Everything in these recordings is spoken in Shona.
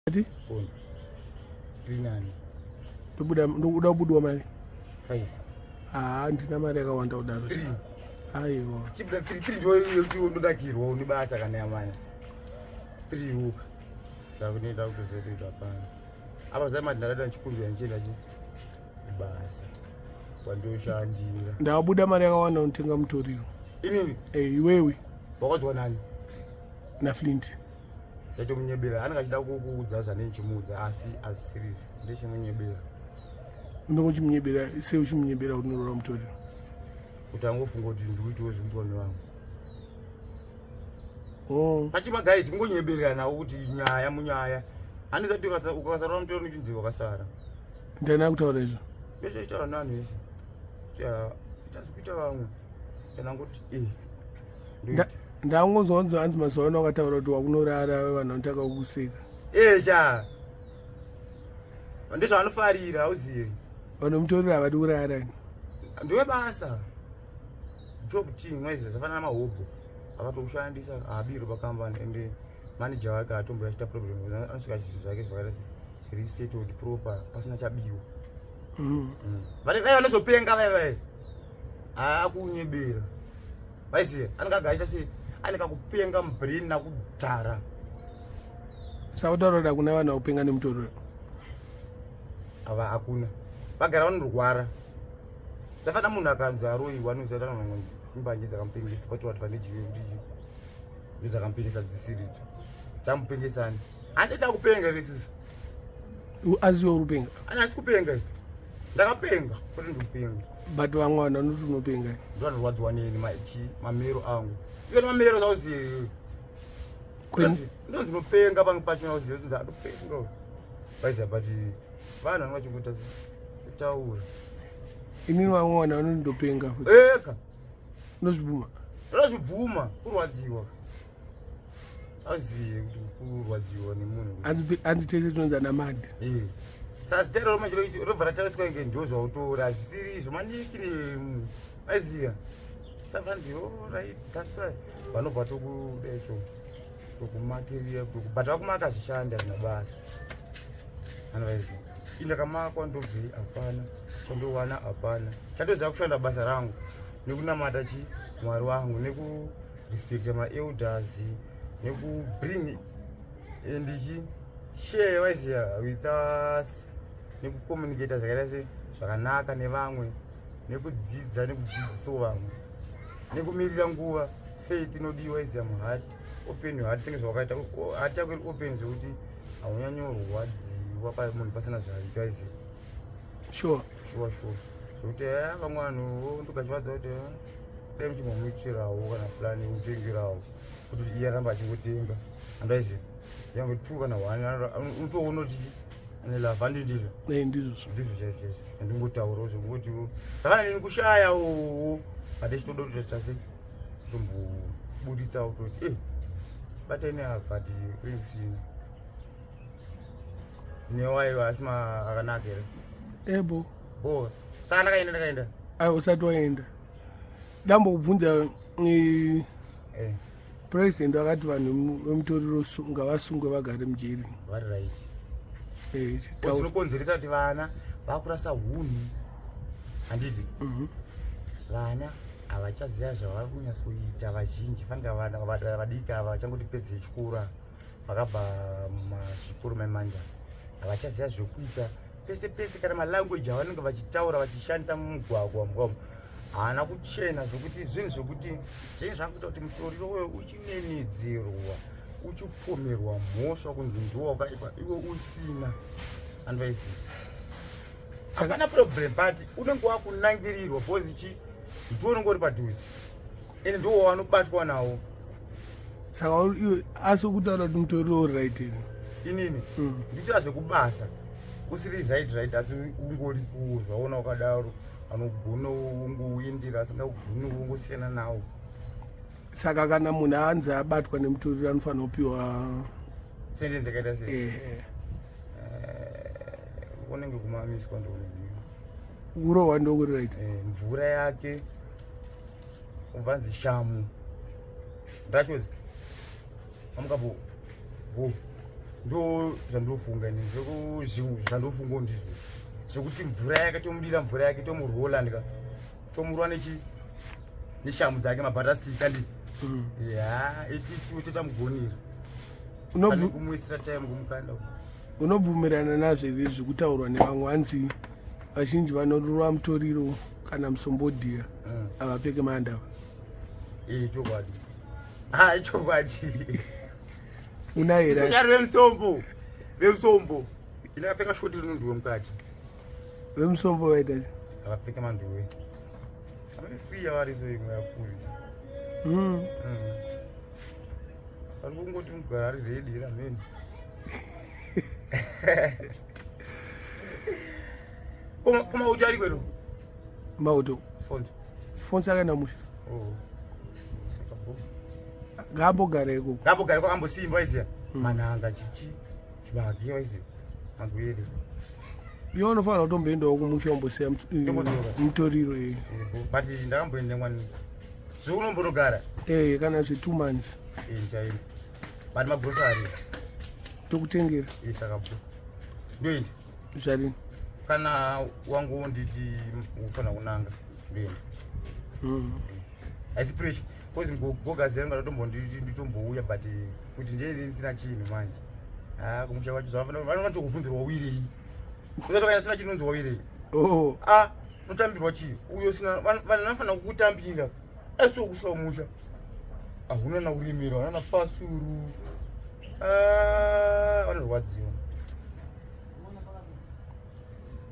Ati? Pondo. Rinani. Ndobuda ndokuda kubudiwa mari. 5. Ah, ndina mari yakawanda kudaro. Aiwa. Chibuda 3 3 ndiyo yekuti unodakirwa unibata kana yamana. 3 uka. Ndakunoita kutozotoita hapana. Apa zai mati ndakaita ndichikumbira ndichienda chi basa. Kwandoshandira. Ndabuda mari yakawanda unotenga mutoriro. Inini? Eh, iwewe. Wakadzwa nani? Na Flint. Ndatomunyebera anenge achida kukuudza zvanenge ndichimuudza asi hazvisirizvo ndechimunyebera. Unenge uchimunyebera sei uchimunyebera kuti unorora mutoriro? Kuti angofunga kuti ndikuitawo zvikuitwa nevamwe. Oh. Pachima guys kungonyebereranawo kuti nyaya munyaya. Handizati ukasarora mutoriro unochinzi wakasara. Ndiani akutaura izvo? Ndozvaitaura nevanhu vese. Ita zvikuita vamwe. Kana ngoti eh. Ndangonzwa kunzi hanzi mazuva ano wakataura kuti wakunorara vanhu vanotanga kukuseka. Esha. Ndizvo hauzivi. Vanomutorera havadi kurara. Ndiwe basa. Job team waiziva zvafanana mahobho. Akatokushandisa haabiri pakambani ende manager wake atombo achiita problem anosvika zvinhu zvake zvakaita zviri settled proper pasina chabiwa. Vari vai vanozopenga vai vai. Akunyebera. Vaiziva anenge agara achiita sei anenge akupenga mubrain nakudhara. Saka utaura kuti hakuna vanhu vakupenga nemutoriro? Ava hakuna. Vagara vanorwara. Zvafana munhu akanzi aroiwa anoziva kuti anonzi imbanje dzakamupengesa but what vanejiwe kuti ndo dzakamupengesa dzisiridzo. Dzamupengesani. Handida kupenga here isusu? Asi iwe uri kupenga? Ani asi kupenga. Ndakapenga kuti ndikupenga. But vamwe vanhu vanoti unopenga. Ndovanorwadziwa neni maichi mamero angu. Iwe mamero sauzivi. Ndonzi unopenga pamwe pacho nauzivi kuti ndopenga. Vaiziva but vanhu vanenge vachingoita kutaura. Inini vamwe vanhu vanoti ndopenga futi. Eka. Unozvibvuma? Ndozvibvuma kurwadziwa. Azive kuti kurwadziwa nemunhu. Hanzi tese tinonzi ana mad. Eh. Saka zita iroro manje robva ratariswa inge ndo zvautora hazvisiri izvo maniki ne aiziva. Saka hanzi oh right that's why vanobva tokudeso tokumakirira but vakumaka zvishandi hazvina basa. Anivaiziva. Indakamakwa ndobvei hapana chandowana hapana chandoziva kushanda basa rangu nekunamata chi Mwari wangu neku respecta maelders nekubring and share waiziva with us nekucommunicata zvakaita se zvakanaka nevamwe nekudzidza nekudzidzisawo vamwe nekumirira nguva faith inodiwa iziva muheart open your heart senge zvawakaita heart yako iri open zvekuti haunyanyorwadziwa munhu pasina zvaaita iziva sure sure sure zvekuti eh, vamwe vanhu ndogachivadza kuti eh, dai muchimbomuitirawo kana plan yekutengerawo kuti iye aramba achingotenga andaiziva yange two kana one unotoona kuti ane love handi ndizvo eh, ndizvo ndizvo chaizvo chaizvo andingotaurawo zvekungoti zvakana nini kushayawo but chitoda kuti chase tomboburitsawo toti e batai neapa ti kurisina newayo asi akanaka here ebo bo saka ndakaenda ndakaenda ayi usati waenda ndambokubvunza eh, eh. President vakati vanhu vemutoriro ngavasungwe vagare mujeri. Vari right. Eh, zvinokonzeresa kuti vana vakurasa hunhu handiti? Mhm. Vana havachaziva zvavari kunyatsoita vazhinji fanike vana vadiki ava vachangoti pedze chikoro vakabva mumazvikoro maimanja havachaziva zvekuita pese pese kana malanguage avanenge vachitaura vachishandisa mumugwagwa mugwagwa haana kuchena zvekuti zvinhu zvekuti zvinhu zvakuita kuti mutoriro uyo uchinenedzerwa uchipomerwa mhosva kunzi ndiwo wakaipa iwe usina andivaiziva sakana problem but unenge wakunangirirwa because chi ndiwo unenge uri padhuze ende ndiwo wanobatwa nawo saka iwe asi ukutaura kuti mutoriro uri right here inini ndichira zvekubasa usiri right right asi ungori kuwo zvaona wakadaro anogona ungouyendera asingagoni ungosiyana nawo saka kana munhu anzi abatwa nemutoriro anofanira kupiwa sentence yakaita sei eh, eh. Eh, unenge kumamiswa ndounodiwa kurohwa ndokuri right eh, mvura yake ubvanzi shamu ndachodzi amuka bo bo Ndo zvandofunga ini, zvandofunga ndizvo zvekuti mvura yake tomudira, mvura yake tomurola, ndika tomurwa nechi neshamu dzake, mabhatastika ndi ya itisu totamugonera kumuisira time kumukanda. Unobvumirana nazvo here zvekutaurwa nevamwe, hanzi vazhinji vanorova mutoriro kana musombodhiya havapfeke maandava? Chokwadi, ha, chokwadi. Una here? Nyari vemusombo, vemusombo inakapfeka shoti rinondiwe mukati. Vemusombo vaita sei? Havapfeke manduwe, avane free yavari so imwe yakuri. Vari kungoti mugara ari ready rameni. Kumauto ari kwedu. Mauto? Fonzo. Fonzo akaenda musha. Oh. Saka bo. Ngaambogara ikoko. Ngambogara ko, ambosimba iziya. Mananga, chichi chibage waiziya, magwere. Iwe unofanira kutomboendawo kumusha, umbosiya Ndombodzoka. mutoriro e. But ndakamboenda mwani zveunombonogara. Eh, kana zve 2 months. Ndichaenda, but magrosari? Tokutengera. Saka bo, ndoenda. Zvarini? Kana wangu nditi ufanira kunanga, ndoenda. Haisi pressure, because gogazera ngatotombonditi nditombouya, but kuti ndiende ndisina chinhu manje, ha, kumusha kwacho vanotokubvunzirwa wirei, usati sina chinhu unonzi wawirei. Oh. A, unotambirwa chii uyo usina? Vanhu vanofanira kukutambira, asi kusvika kumusha ahuna nakurimira, huna napasuru. Ah, vanorwadziwa,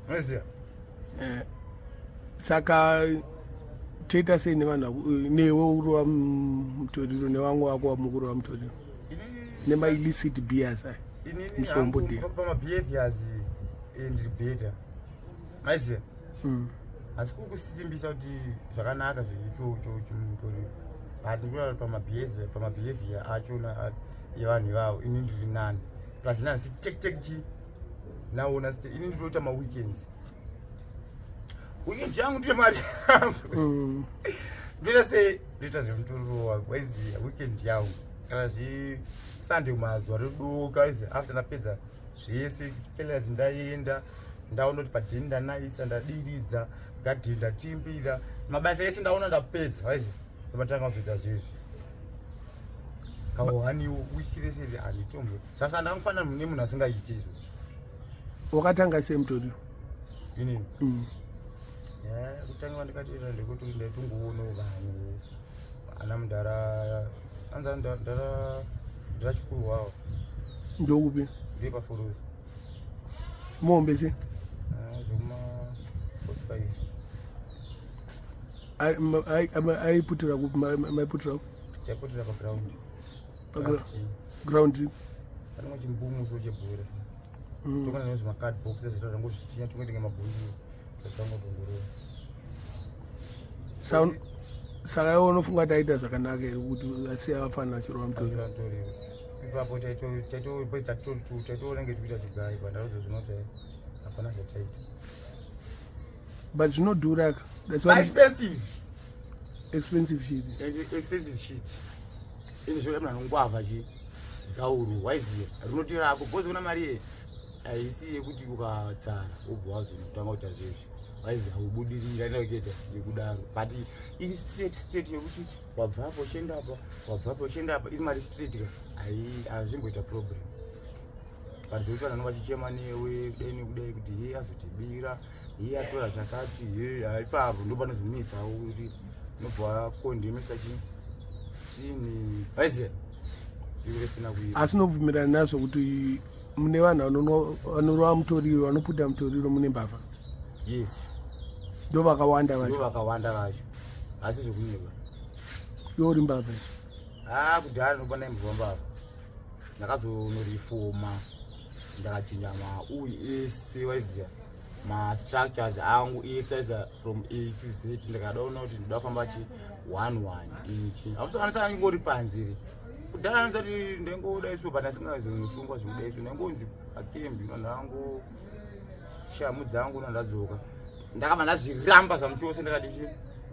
unoziva. Saka toita sei nevanhu newe urova mutoriro nevamwe vako vamukurova mutoriro nemaillicit beers aya? Inini Musombo hangu dia. pamabehaviors ndiri better, maiziva. Asi kukusimbisa kuti zvakanaka zvechocho chimutoriro, but ndikuona pamabehavior achona evanhu ivavo, ini ndiri nani, plus ini handisi tek tek chi naona ini ndinoita maweekends, weekend yangu ndine mari yangu. Ndoita sei? Ndoita zvemutoriro wangu, waiziya, weekend yangu kana zvisunday mazuva rodoka, waiziya, after ndapedza zvese pelazi, ndaenda ndaona kuti padheni ndanaisa, ndadiridza gadheni, ndatimbira mabasa ese, ndaona ndapedza, waiziya, ndomatanga kuzoita zvezvi kauhaniwo wiki rese iri handitombo. Sasa ndangofanira nemunhu asingaiti izvozvo. Wakatanga sei mutoriro? Inini? Ya, kutanga ndikatoita ndekuti ndaitongoona vanhu ana mudhara, anza ndara ndara chikuru wawo. Ndokupi? Ndiye pafuruzi. Muhombe sei? Zvekuma 45. Aiputira kupi? Maiputira kupi? Taiputira paground. Ground? Panenge chimbumu so chebhora. Tokona nezvimacardbox ezvita, tangozvitinya, tongoitenge mabhururu, tatangotongorora. Saka iwe unofunga kuti aita zvakanaka here kuti asiya vafana vachirova mutoriro? Mutoriro ipapo taitoonenge tikuita chigai, but ndazozvino kuti hapana zvataita. But zvinodhura ka. That's why. Expensive. Expensive shit. And expensive shit ine zvoda munhu anongwavha chi gauru, waiziya, rinoti rako bhozi kuna mari iye haisi yekuti ukatsara wobva wazonotanga kuita zvezvi, waiziya, ubudirira inokuita yekudaro, but iri straight straight yekuti wabvapo uchienda apa, wabvapo uchienda apa, iri mari straight ka, hazvimboita problem. But dzekuti vanhu vanenge vachichema newe kudai nekudai kuti he azotibira, he atora zvakati, he ipapo ndo panozonetsawo kuti unobva wakondemesa chi sini, waiziya, iri risina kuipa. Asi unobvumirana nazvo kuti mune vanhu vanorova mutoriro, vanoputa mutoriro, mune mbavha? Yes. Ndo vakawanda ndo vacho. Vakawanda vacho, asi zvekunyeba. Iwe uri mbavha here? Ha, kudhara ndinopa ndaimbova mbavha, ndakazonorifoma, ndakachinja mauyi ese, waiziya, mastructures angu ese aiza from A to Z. Ndakadaona kuti ndoda kufamba chi one one inchi, hamusakanisa ingori panziri. Kudhara ndisati ndaingodaiso, but ndasingazosungwa zvekudaiso, ndaingonzi pakembi ndango shamu dzangu nandadzoka, ndakabva ndazviramba zvamuchose, ndakati chi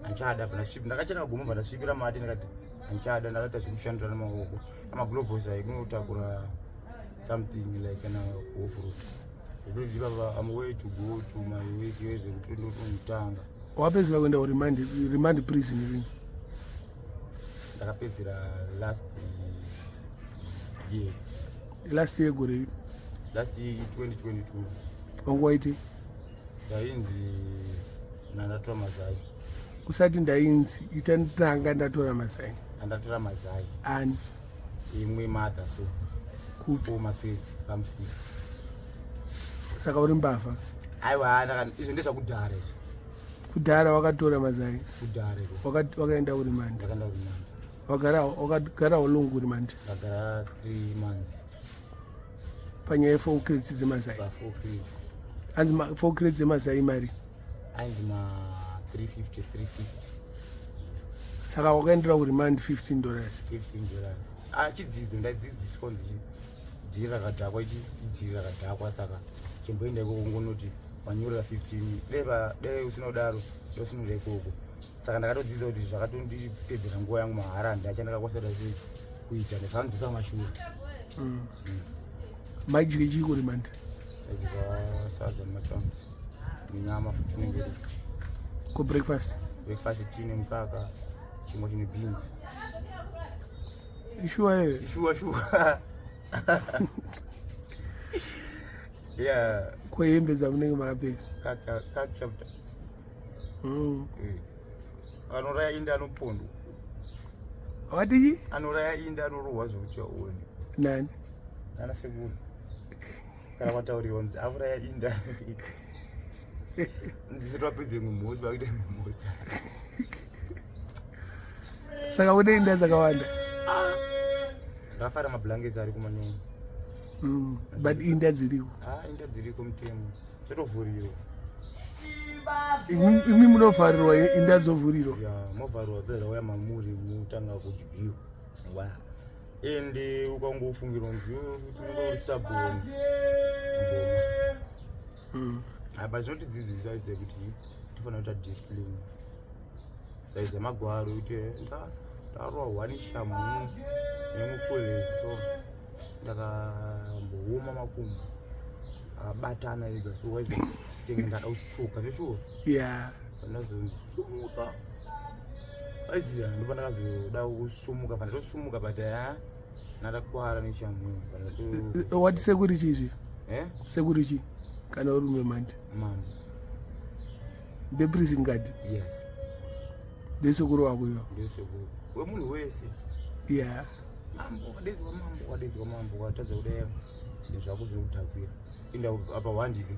handichada, bva ndasvipa, ndakachena gomo, bva ndasvipira mati, ndakati handichada, ndakaita zvekushandira nemaoko, amaglovos ai kunotakura. Something like kana off-road. Zvekutoti ipapa am way to go to my work weze kuti ndotonotanga. Wapedzera kuenda kuremand, remand prison rini? Ndakapedzera last year. Last year gore ripi? Last year 2022. Wangu waitei? Ndainzi nandatora mazai. Usati ndainzi, ita ndanga ndatora mazai. Andatora mazai. Ani? Imwe mother so. Kupi? Four mapedzi pamusika. Saka uri mbavha? Aiwa, izvo ndezvakudhara izvo. Kudhara wakatora mazai? Kudhara iko. Wakaenda kurimandi? Ndakaenda kurimandi. Wakagara how long kurimandi? Ndagara 3 months. Panyaya ye4 crates dzemazai? Pa 4 crates. Hanzi 4 crates dzemazai mari? Ainzi ma 350, 350. Saka wakaendera kuremand 15 dollars? 15 dollars. Ah, chidzidzo ndaidzidziswa ndichi dhiri rakadhakwa ichi dhiri rakadhakwa, saka chimboenda ikoko ngonoti wanyorera 15, dai usina kudaro dai usina kuda ikoko. Saka ndakatodzidza kuti zvakatondipedzera nguva yangu mahara, handacha ndakakwanisa kuda sei kuita ndazvanzisa mashure. Maidye chii kuremand? Taidya sadza nemachamps nenyama futi inenge iri. Ko breakfast? Breakfast tea nemukaka, chimwe chine beans. Ishuwa iyoyo? Shuwa shuwa. Yeah. Ko hembe dzamunenge makapfeka? Ka chapter. Anoraya inde anopondwa. Wakati chii? Anoraya inde anorohwa zvekuti aone. Nani? Nana sekuru. Kana kwataurirwa kunzi auraya inda. Ndisati wapedza imwe mhosva wakuita imwe mhosva. Saka une inda dzakawanda? Ndakafara mablankets ari kumanyongo. But inda dziriko? Ah, inda dziriko mutemo. Dzotovhurirwa. Imi munovharirwa, inda dzovhurirwa? Ya, movharirwa dzauya mamuri mutanga kudyiwa. Wa. Ende ukangofungirwa nziyo kuti unenge uri stubborn. Ngoma. Apa zvinotidzidzisa idze kuti tofanira kuita discipline. Daidza magwaro kuti ndarwa one shamu nemupolisi, so ndakambooma makumbo akabatana ega, so waiza tenge ndada kustroka zveshuwa. Pandazosumuka aiziya, ndipo ndakazoda kusumuka, pandatosumuka, but ha, ndatakwara neshamu. Wati sekuri chii? Eh? Sekuri chii kana uri muremand? Mama. Ndeprison guard? Yes. Ndesekuru wako iwo? Ndesekuru wemunhu wese. Mambo wakadaidzwa, mambo wakadaidzwa, mambo wakatadza kudai zvinhu zvako zvinokudhakwira. Inda apa hwandiki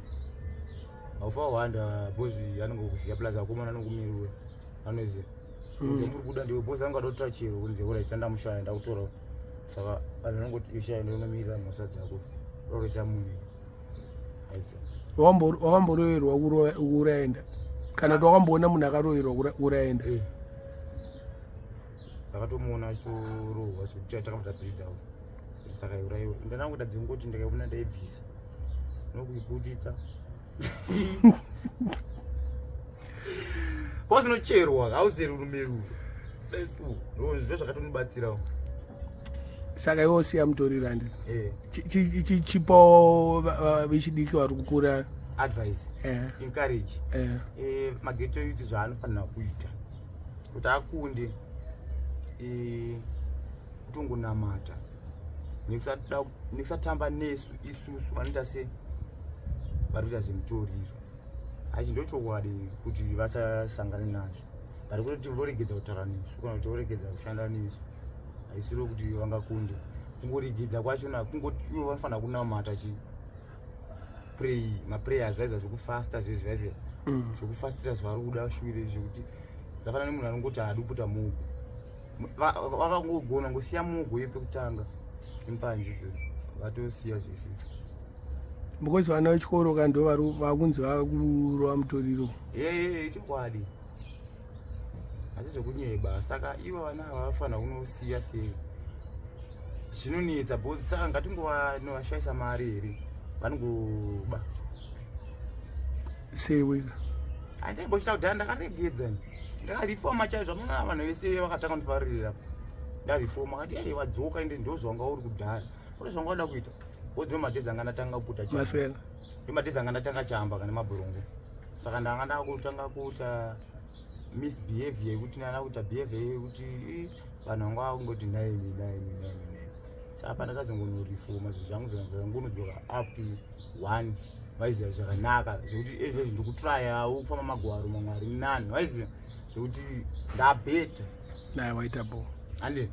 haufa wahwanda bhozi anongokuziya, plus akomana anokumirura anoziva kunze muri kuda ndiwe bhozi angada kutora chero kunze ura tanda mushaya ndakutora. Saka vanhu vanongoti ishaya ndinomirira mhosva dzako roresa munhu aiziva. Wakamboroverwa kuuraya kana kuti wakamboona munhu akaroverwa kuuraya? Eh. Ndakatomuona achitorohwa zvekuti takabva tadzidzawo kuti saka iuraiwe. Ndanangu ndadzingoti ndikaiona ndaibvisa nokuiputitsa kwazinocherwa hauzeri rumeruro daisu ndo zvakatonibatsirawo. Saka iwe usiya mutoriro handi? Eh. Chipawo vechidiki vari kukura. Advice? Encourage. Maghetto youth zvaanofanira kuita kuti akunde, kutongonamata nekusatamba nesu isusu vanoita se vari kuita zvemutoriro. Achi ndochokwadi kuti vasasangane nazvo, vari kutoti voregedza kutaura nesu kana kuti voregedza kushanda nesu, haisiro kuti vangakunde. Kungoregedza kwachona kungoti ivo vanofanira kunamata chi pray, maprayers vaiza zvekufasta zvezvi vaiziva zvekufastira zvavari kuda shure, zvekuti zvafanana nemunhu anongoti haadi kuputa mugo. Vakangogona ngosiya mugo yepekutanga nembanje idzodzo, vatosiya zvese. Because vana vechikoro ka ndo vakunzi vakurova mutoriro. Ee, chokwadi, asi zvekunyeba. Saka ivo vana ava vafanira kunosiya sei? Zvinonetsa because saka ngatingovashayisa mari here, vanongoba. Sei wega? Handaibochita kudhara, ndakaregedza, ndakarifoma chaizvo. Amuna vanhu vese vakatanga kundifaririra ndarifoma, kati ai wadzoka, ende ndo zvanga uri kudhara, uri zvanga wada kuita. Because ndo madhezi anga ndatanga kuputa chamba. Maswera. Ndo madhezi anga ndatanga chamba kana mabhurongo. Saka ndanga ndakutanga kuita misbehavior yekuti ndanga kuita behavior yekuti ih, vanhu vanga vakungoti naimi naimi naimi naimi. Saka pandakazongonorifoma zvinhu zvangu zvangonodzoka up to one, vaiziva zvakanaka zvekuti ezvinezvi ndikutrayawo kufamba magwaro mamwe ari nani, vaiziva zvekuti ndabheta. Naye waita bo. Handi.